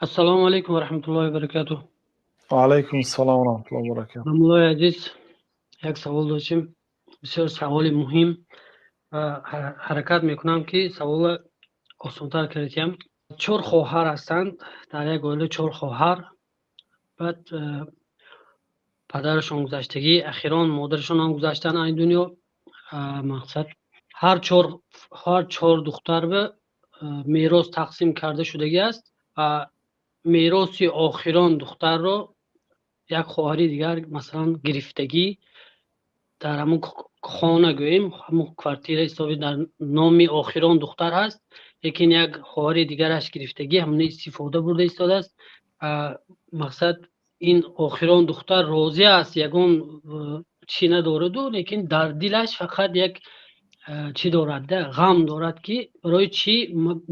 Ассалому алайкум ва раҳматуллоҳи ва баракатуҳ. Ва алайкум ассалом ва раҳматуллоҳи ва баракатуҳ. Муллои азиз, як савол доштем, бисёр саволи муҳим ва ҳаракат мекунам, ки саволро осонтар кардиям. Чор хоҳар ҳастанд дар як оила, чор хоҳар. Баъд падарашон гузаштагӣ, ахирон модарашон ҳам гузаштанд ай дунё. Мақсад, ҳар чор духтар ба мерос тақсим карда шудагӣ аст ва мероси охирон духтарро як хоҳари дигар, масалан, гирифтагӣ. Дар ҳамун хона, гӯем, ҳамун квартира ҳисоби дар номи охирон духтар ҳаст, лекин як хоҳари дигараш гирифтагӣ, ҳамуна истифода бурда истодааст. Мақсад, ин охирон духтар розӣ аст, ягон чӣ надораду, лекин дар дилаш фақат як чӣ дорад да, ғам дорад, ки барои чӣ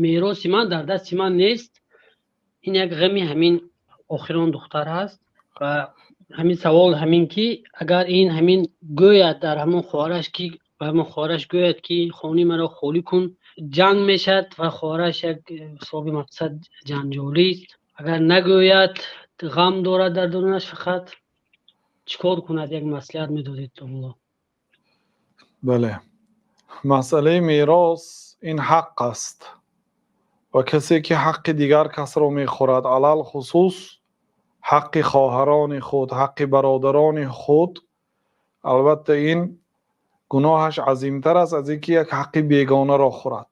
мероси ман дар дасти ман нест. Ин як ғами ҳамин охирон духтар ҳаст. Ва ҳамин савол ҳамин, ки агар ин ҳамин гӯяд дар ҳамон хоҳараш, ки ба ҳамон хоҳараш гӯяд, ки хонаи маро холӣ кун, ҷанг мешавад ва хоҳараш як ҳисоби, мақсад, ҷанҷолист. Агар нагӯяд, ғам дорад дар дунаш фақат. Чӣ кор кунад? Як маслиҳат медодед, мулло. Бале, масъалаи мерос ин ҳақ аст ва касе ки ҳаққи дигар касро мехӯрад, алалхусус ҳаққи хоҳарони худ, ҳаққи бародарони худ, албатта, ин гуноҳаш азимтар аст аз ин ки як ҳаққи бегонаро хӯрад.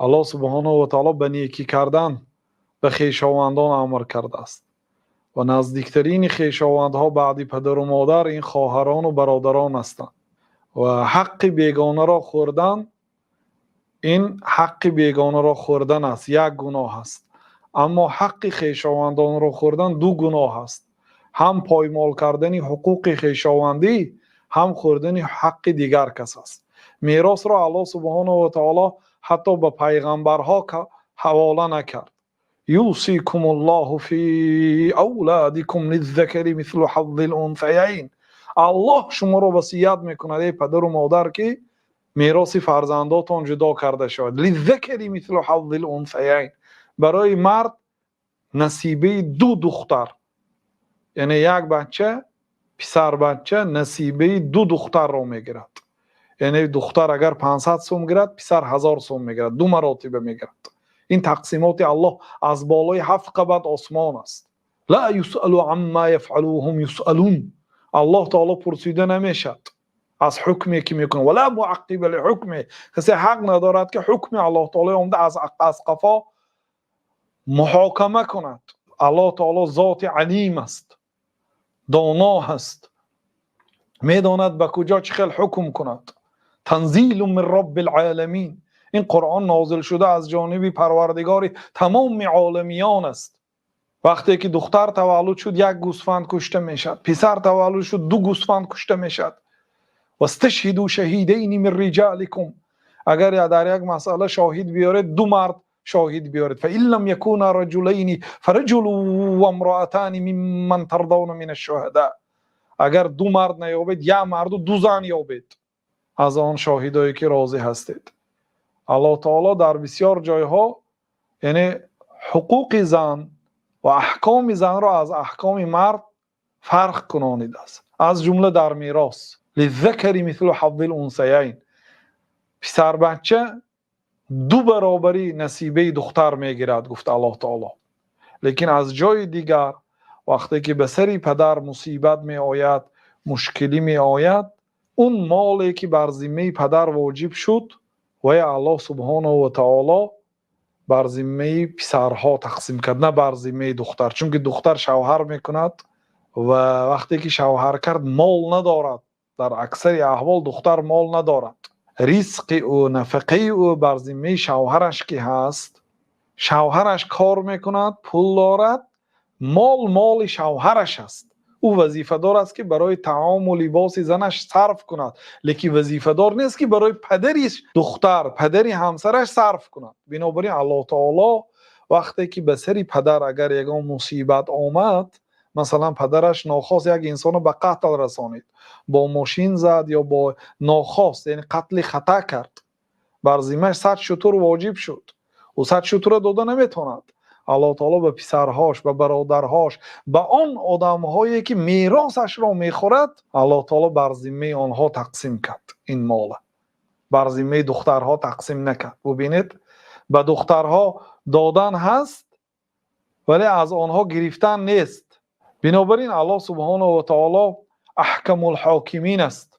Аллоҳ субҳонаҳу ва таоло ба некӣ кардан ба хешовандон амр кардааст ва наздиктарини хешовандҳо баъди падару модар ин хоҳарону бародарон ҳастанд. Ва ҳаққи бегонаро хӯрдан, ин ҳаққи бегонаро хӯрдан аст, як гуноҳ аст, аммо ҳаққи хешовандонро хӯрдан ду гуноҳ аст: ҳам поймол кардани ҳуқуқи хешовандӣ, ҳам хӯрдани ҳаққи дигар кас аст. Меросро Аллоҳ субҳонаҳу ва таоло ҳатто ба пайғамбарҳо ҳавола накард. يوصيكم الله في أولادكم للذكر مثل حظ الأنثيين. Аллоҳ шуморо васият мекунад, эй падару модар, ки мероси фарзандотон ҷудо карда шавад. للذكر مثل حظ الأنثيين, барои мард насибаи ду духтар, яъне як бача, писарбача насибаи ду духтарро мегирад. Яъне духтар агар 500 сум гирад, писар 1000 сум мегирад, ду маротиба мегирад. Ин тақсимоти Аллоҳ аз болои ҳафт қабат осмон аст. لا يسأل عما يفعل وهم يسألون. Аллоҳ таоло пурсида намешавад аз ҳукме, ки мекунад. ولا معقب لحكمه. Касе ҳақ надорад, ки ҳукми Аллоҳ таоло омада аз қафо муҳокама кунад. Аллоҳ таоло зоти алим аст, доно ҳаст, медонад, ба куҷо чӣ хел ҳукм кунад. تنزيل من رب العالمين. Ин Қуръон нозил шуда аз ҷониби Парвардигори тамоми оламиён аст. Вақте ки духтар таваллуд шуд, як гӯсфанд кушта мешавад, писар таваллуд шуд, ду гӯсфанд кушта мешавад. واستشهدوا شهيدين من رجالكم. Агар дар як масъала шоҳид биёред, ду мард шоҳид биёред. فإن لم يكونا رجلين فرجل وامرأتان ممن ترضون من الشهداء. Агар ду мард наёбед, як марду ду зан ёбед аз он шоҳидое, ки розӣ ҳастед. Аллоҳ таоло дар бисёр ҷойҳо, яъне, ҳуқуқи зан ва аҳкоми занро аз аҳкоми мард фарқ кунонидааст, аз ҷумла дар мерос. للذكر مثل حظ الأنثيين. Писарбача ду баробари насибаи духтар мегирад, гуфт Аллоҳ таоло. Лекин аз ҷои дигар, вақте ки ба сари падар мусибат меояд, мушкилӣ меояд, он моле, ки бар зиммаи падар воҷиб шуд, вая Аллоҳ субҳонаҳу ва таоло бар зиммаи писарҳо тақсим кард, на бар зиммаи духтар, чунки духтар шавҳар мекунад ва вақте ки шавҳар кард, мол надорад. Дар аксари аҳвол духтар мол надорад. Ризқи ӯ, нафақаи ӯ бар зиммаи шавҳараш ки ҳаст, шавҳараш кор мекунад, пул дорад, мол моли шавҳараш аст. Ӯ вазифадор аст, ки барои таому либоси занаш сарф кунад, лекин вазифадор нест, ки барои падари духтар, падари ҳамсараш сарф кунад. Бинобар ин Аллоҳ таоло вақте ки ба сари падар агар ягон мусибат омад, масалан, падараш нохост як инсонро ба қатл расонид, бо мошин зад ё бо нохост, яъне қатли хата кард, бар зиммааш 100 шутур воҷиб шуд. Ӯ 100 шутурро дода наметавонад. Аллоҳ таоло ба писарҳош, ба бародарҳош, ба он одамҳое ки меросашро мехӯрад, Аллоҳ таоло бар зиммаи онҳо тақсим кард ин мола. Бар зиммаи духтарҳо тақсим накард. Бубинед, ба духтарҳо додан ҳаст, вале аз онҳо гирифтан нест. Бинобар ин Аллоҳ субҳонаҳу ва таоло аҳкамул ҳокимин аст,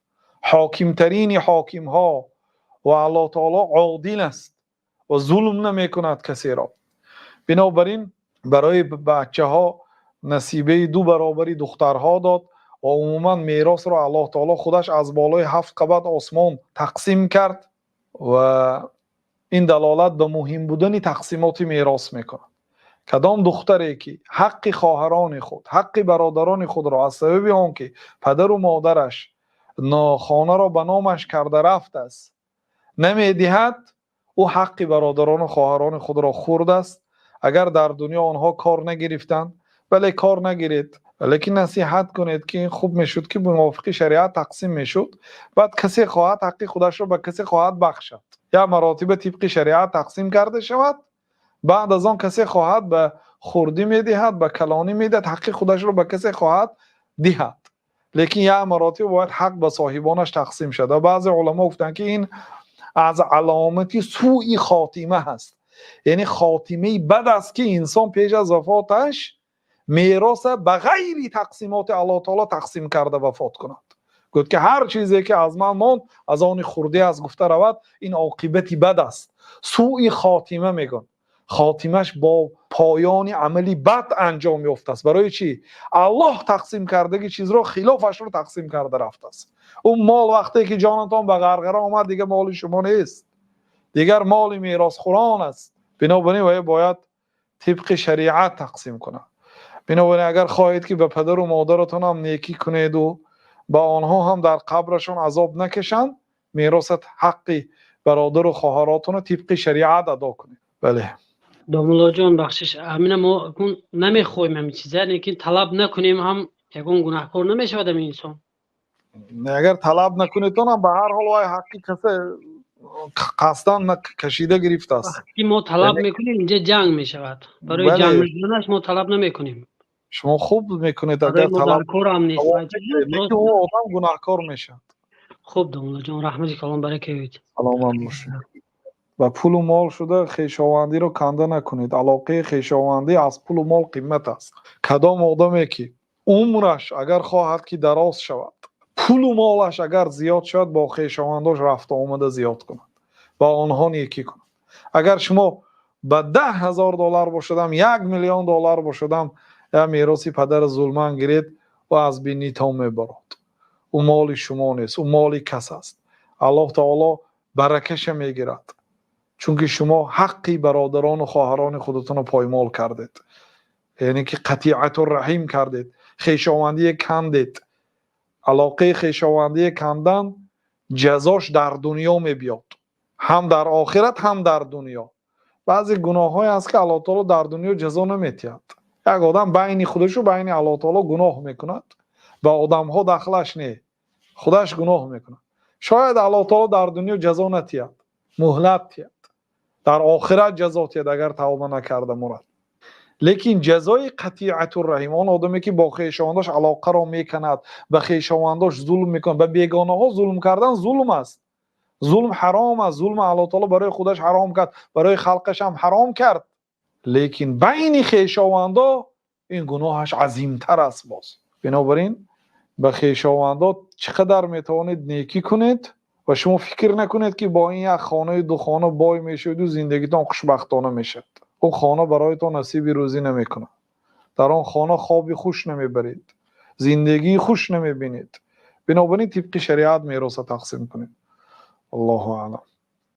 ҳокимтарини ҳокимҳо, ва Аллоҳ таоло одил аст ва зулм намекунад касеро. Бинобар ин барои бачаҳо насибаи ду баробари духтарҳо дод ва умуман меросро Аллоҳ таоло худаш аз болои ҳафт қабат осмон тақсим кард ва ин далолат ба муҳим будани тақсимоти мерос мекунад. Кадом духтаре ки ҳаққи хоҳарони худ, ҳаққи бародарони худро аз сабаби он ки падару модараш хонаро ба номаш карда рафтааст намедиҳад, ӯ ҳаққи бародарон ва хоҳарони худро хӯрдааст. Агар дар дунё онҳо кор нагирифтанд, бале, кор нагиред, лекин насиҳат кунед ки хуб мешуд ки мувофиқи шариат тақсим мешуд. Баъд касе хоҳад ҳаққи худашро ба касе хоҳад бахшад, як маротиба тибқи шариат тақсим карда шавад. Баъд аз он касе хоҳад ба хурдӣ медиҳад, ба калонӣ медиҳад, ҳаққи худашро ба касе хоҳад диҳад, лекин як маротиба бояд ҳақ ба соҳибонаш тақсим шавад. Ва баъзе уламо гуфтанд ки ин аз аломати сӯи хотима ҳаст, яъне хотимаи бад аст ки инсон пеш аз вафоташ меросро ба ғайри тақсимоти Аллоҳ таоло тақсим карда вафот кунад. Гуфт ки ҳар чизе ки аз ман монд аз они хурдӣ аст гуфта равад, ин оқибати бад аст. Сӯи хотима мегӯянд. Хотимаш бо поёни амали бад анҷом ёфтааст. Барои чӣ? Аллоҳ тақсим кардаги чизро хилофашро тақсим карда рафтааст. Ӯ мол вақте ки ҷонатон ба ғарғара омад, дигар моли шумо нест, дигар моли меросхӯрон аст. Бинобар ин вай бояд тибқи шариат тақсим кунад. Бинобар ин агар хоҳед ки ба падару модаратон ҳам некӣ кунеду ба онҳо ҳам дар қабрашон азоб накашанд, меросат ҳаққи бародару хоҳаротонро тибқи шариат адо кунед. Бале. Домуллоҷон, бахшиш, ҳамина мо намехоҳем ҳамин чиза, лекин талаб накунем ҳам ягон гунаҳкор намешавад ҳамин инсон? Агар талаб накунедтон ҳам, ба ҳар ҳол вай ҳаққи касе қасдан кашида гирифтааст. Вақте мо талаб мекунем, инҷа ҷанг мешавад. Барои ҷанг нашуданаш мо талаб намекунем. Шумо хуб мекунед, агар талаб корам нест, лекин ӯ одам гунаҳкор мешавад. Хуб, домуллоҷон, раҳмати калон, баракавед. Саломат бошед. Ба пулу мол шуда хешовандиро канда накунед. Алоқаи хешовандӣ аз пулу мол қимат аст. Кадом одаме ки умраш агар хоҳад ки дароз шавад, пулу молаш агар зиёд шавад, бо хешовандош рафту омада зиёд кунад, ба онҳо некӣ кунад. Агар шумо ба 10 000 доллар бошадам, 1 миллион доллар бошадам, я мероси падара зулман гиред ва аз бинитон мебарод. Ӯ моли шумо нест, ӯ моли кас аст. Аллоҳ таоло баракаша мегирад, чунки шумо ҳаққи бародарону хоҳарони худатонро поймол кардед, яъне ки қатиату раҳим кардед, хешовандие кандед. Алоқаи хешовандие кандан ҷазош дар дунё мебиёд, ҳам дар охират, ҳам дар дунё. Баъзе гуноҳҳое ҳаст ки Аллоҳ таоло дар дунё ҷазо наметиҳад. Як одам байни худашу байни Аллоҳ таоло гуноҳ мекунад, ба одамҳо дахлаш не, худаш гуноҳ мекунад. Шояд Аллоҳ таоло дар дунё ҷазо натиҳад, муҳлат тиҳад, дар охират ҷазо тиҳад, агар тавба накарда мурад. Лекин ҷазои қатиатураҳим, он одаме ки бо хешовандош алоқаро мекунад, ба хешовандош зулм мекунад, ба бегонаҳо зулм кардан зулм аст, зулм ҳаром аст. Зулм Аллоҳ таоло барои худаш ҳаром кард, барои халқаш ҳам ҳаром кард, лекин байни хешовандо ин гуноҳаш азимтар аст боз. Бинобар ин ба хешовандо чӣ қадар метавонед некӣ кунед ва шумо фикр накунед ки бо ин як хонаю ду хона бой мешаведу зиндагитон хушбахтона мешавад. Он хона бароятон насиби рӯзӣ намекунад, дар он хона хоби хуш намебаред, зиндагии хуш намебинед. Бинобар ин тибқи шариат мероса тақсим кунед. Аллоҳу аълам.